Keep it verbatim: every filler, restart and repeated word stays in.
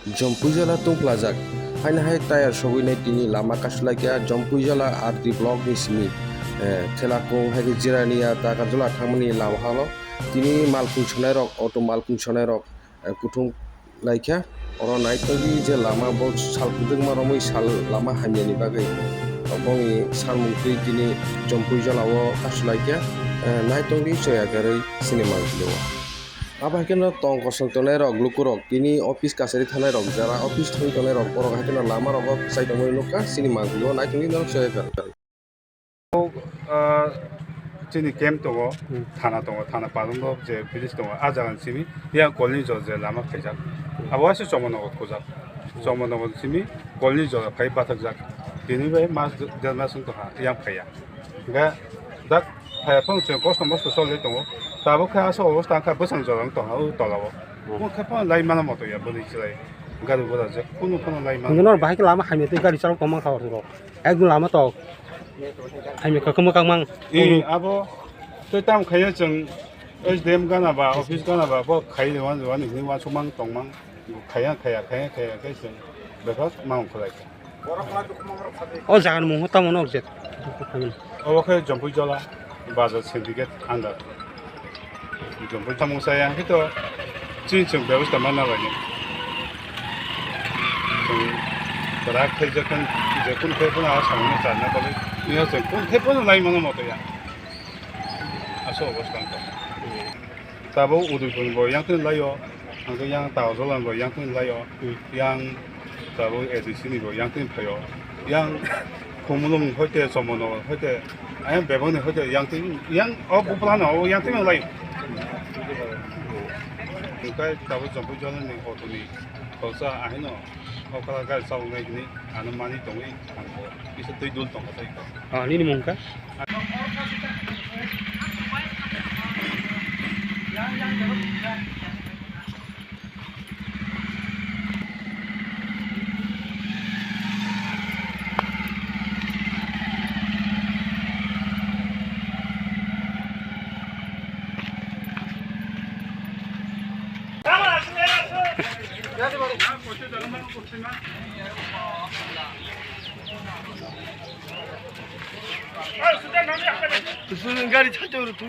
Jompuijala tungplajak. Haino hai tayar sogwinai tini lama kasulaikha Jompuijala R D block ni simi, eh, Thelakung hai khe Jirania Takarjala thangmani lama halo. Tini malkhung sonairok, auto malkhung sonairok, eh, kuthum laikha. Oro naitokdi je lama bo sal kwbangma romwi sal lama hamyani bagwi bongni salmung twi tini Jompuijala o kasulaikha. Eh, naitokdi choya kwrwi sini mangpili o. Abo hai kheno tong kosong tongnai rok, lukurok, tini office kachari thanai rok, jara office thangwi tongnai rok, borok hai kheno lama rogo kwchai tongmani nukha, chini mangpili o naitongwi norok choya kwrwi. Ah, chini camp tongo, Hmm. Thana tongo, thana palongo je village tongo, ah jaga ni simi yang kolni jora je lama khaijak. Abo waisa Chomon nogo khujak. Chomon nogo simi kolni jora phai bathakjak. Tini bai mas der mas wng tongkha, yang phaiya. Hingke dak phaiya phano chwng kosto mosto choli tongo. Tabuk khe aswk obostha wngkha bwsang jora wng tongkha o tola o. Hmm. Bo khe phano lai mano moto ya bwrwi chwrai gari gura je kunu phano lai mano. Hingke nor bahai khe lama hamya tei gari chalok tongma kha orok. Ekdom lama tok. Hamya kha kwmwk kangmang. E, abo tei tamo khaina chwng S D M gana ba, office gana ba, bo khai rwani, rwani hinwi uansukmang tongmang. Khaya, khaya, khaya, khaya, khe chwng bebak ma ongkhorlai kha. O jaga ni mung tamo no je. Obo khe Jompuijala bazar syndicate under. Jompuijala mung saya khe to chini chwng bebostha ma nalaini. Chwng kwrak khe je kun, je kun khe kun a samung charna bagwi. Iya chwng kun khe kun lai mano moto ya. Aswk obostha wngkha. Tabuk Udaipur ni bo yang twi lai o, hwnkhe yang Takarjala ni bo yang twi lai o, Hmm. yang tabuk A D C ni bo yang twi phai o, yang Khumulwng hoite Chomon hoite, ayang bebak ni hoite yang twi, yang o Bupla no o yang twi lai o. Hwnkhe tabuk Jompuijala ni auto ni khoroksa ahino o kala gari chalok nai hwnwi ano manwi tongwi ang bo kisa twi dul tongkha tei kho. Ah, nini mung kha? Gari chato rw tu.